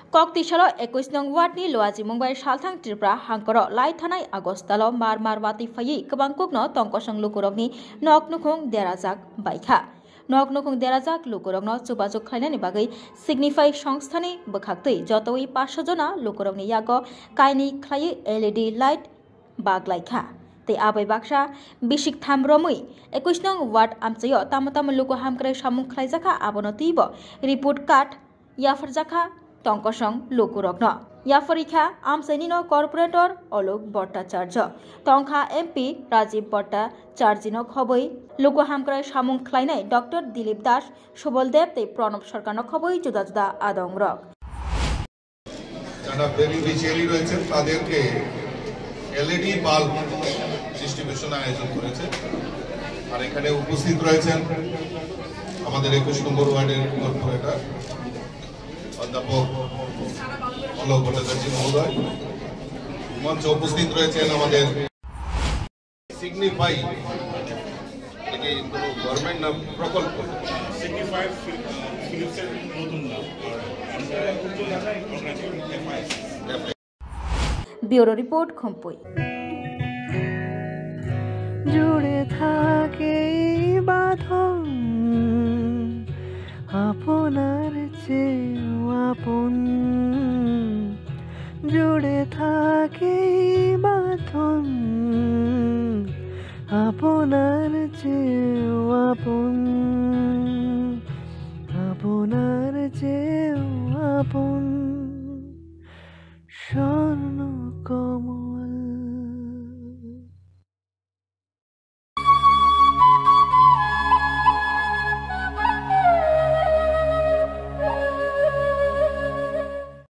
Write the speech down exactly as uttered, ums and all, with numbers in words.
Kok tisalo ekush nong ward ni Luaji Mungbai salthang Tripura hangkoro lai thanai August talo mar mar watwi phaiwi kwbang kukno tongkosong lukurokni nok nukhung derajak baikha. Nok nukhung derajak lukurokno chubachuk khlainani bagwi Signify songstha ni bwkhaktwi jotowi paanch sho jona lukurokni yago kainwi khlaiwi L E D light baklaikha. Tei abai baksa bisik tham romwi ekush nong ward amchaio tamo tamo luku hamkrai samung khlaijakha, abono twibo report card yapharjakha tongkosong lukurokno. Yapharikha amchainino corporator Alok Bhattacharya, tongkha M P Rajiv Bhattacharjino khobwi luku hamkrai samung khlainai Doctor Dilip Das, Subal Deb tei Pranab Sarkarno khobwi juda juda adongrok. যারা বেনিফিশিয়ারি রয়েছেন তাদেরকে LED bulb distribution আয়োজন করেছে। আর এখানে উপস্থিত রয়েছেন আমাদের একুশ নম্বর ওয়ার্ডের কর্পোরেটর অধ্যাপক অলোক ভট্টাচার্য মহোদয়। মঞ্চে উপস্থিত রয়েছেন আমাদের সিগনিফাই, এটা কি কোনো গভর্নমেন্ট না প্রকল্প? সিগনিফাই ফিল-, ফিলিপসের নতুন নাম। আর আমরা organisation FIS. Bureau report, Khumpui. জুড়ে থাকে এই বাঁধন আপনার চেয়েও আপন। জুড়ে থাকে এই বাঁধন আপনার চেয়েও আপন।